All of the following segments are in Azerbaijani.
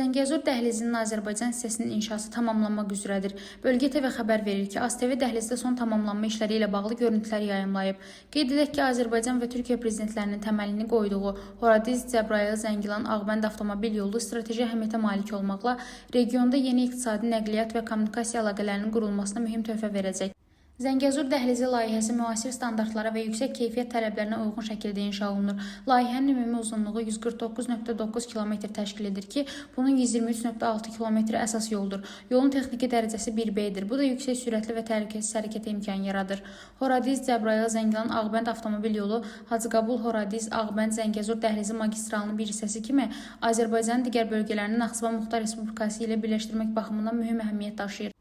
Zəngəzur dəhlizinin Azərbaycan hissəsinin inşası tamamlanmaq üzrədir. Bölgə TV xəbər verir ki, AzTV dəhlizdə son tamamlanma işləri ilə bağlı görüntülər yayımlayıb. Qeyd edək ki, Azərbaycan və Türkiyə prezidentlərinin təməlini qoyduğu Horadiz, Cəbrayıl, Zəngilan, Ağbənd avtomobil yolu strateji əhəmiyyətə malik olmaqla regionda yeni iqtisadi, nəqliyyat və kommunikasiya əlaqələrinin qurulmasına mühüm töhfə verəcək. Zəngəzur dəhlizi layihəsi müasir standartlara və yüksək keyfiyyət tələblərinə uyğun şəkildə inşa olunur. Layihənin ümumi uzunluğu 149,9 km təşkil edir ki, bunun 123,6 km əsas yoldur. Yolun texniki dərəcəsi 1B-dir. Bu da yüksək sürətli və təhlükəsiz hərəkətə imkan yaradır. Horadiz, Cəbrayıl, Zəngilan, Ağbənd avtomobil yolu Hacıqabul, Horadiz, Ağbənd, Zəngəzur dəhlizi magistralının bir hissəsi kimi Azərbaycanın digər bölgələrini Naxçıvan Muxtar Respublikası ilə birləşdirmək baxımından mühüm əhəmiyyət daşıyır.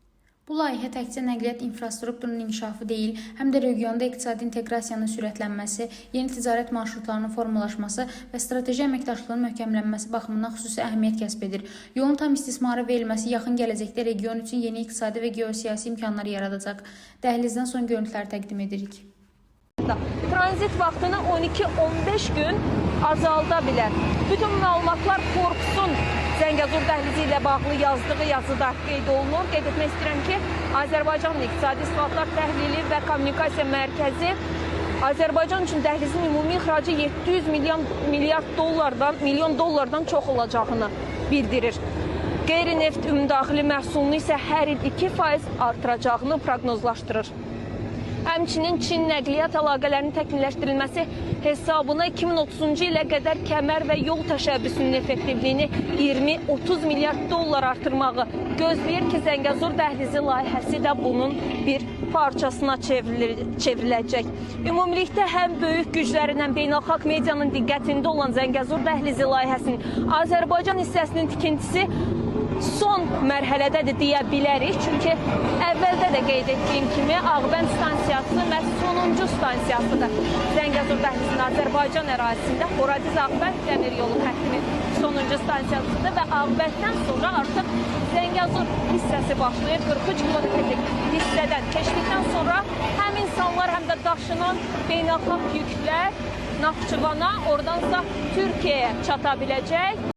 Bu layihə təkcə nəqliyyat infrastrukturunun inkişafı deyil, həm də regionda iqtisadi inteqrasiyanın sürətlənməsi, yeni ticarət marşrutlarının formalaşması və strateji əməkdaşlığın möhkəmlənməsi baxımından xüsusi əhəmiyyət kəsb edir. Yolun tam istismara verilməsi yaxın gələcəkdə region üçün yeni iqtisadi və geosiyasi imkanlar yaradacaq. Dəhlizdən son görüntüləri təqdim edirik. Tranzit vaxtını 12-15 gün azalda bilər. Bütün məlumatlar Forbes-un Zəngəzur dəhlizi ilə bağlı yazdığı yazıda qeyd olunur. Qeyd etmək istəyirəm ki, Azərbaycan İqtisadi İslahatlar Təhlili və Kommunikasiya Mərkəzi Azərbaycan üçün dəhlizin ümumi ixracı 700 milyon milyard dollardan, milyon dollardan çox olacağını bildirir. Qeyri-neft ümumdaxili məhsulunu isə hər il 2% artıracağını proqnozlaşdırır. Həmçinin Çin nəqliyyat əlaqələrinin təkmilləşdirilməsi hesabına 2030-cu ilə qədər kəmər və yol təşəbbüsünün effektivliyini 20-30 milyard dollar artırmağı gözləyir ki, Zəngəzur dəhlizi layihəsi də bunun bir parçasına çevriləcək. Ümumilikdə həm böyük güclərin, həm beynəlxalq medianın diqqətində olan Zəngəzur dəhlizi layihəsinin Azərbaycan hissəsinin tikintisi son mərhələdədir deyə bilərik. Çünki əvvəldə də qeyd etdiyim kimi Ağbənd stansiyası məhz sonuncu stansiyasıdır. Zəngəzur dəhlizinin Azərbaycan ərazisində Horadiz Ağbənd dəmir yolu xəttinin sonuncu stansiyasıdır və Ağbənddən sonra artıq Zəngəzur hissəsi başlayır. 43 kilometrlik hissədən keçdikdən sonra həm insanlar, həm də daşınan beynəlxalq yüklər Naxçıvana, oradansa Türkiyəyə çata biləcək.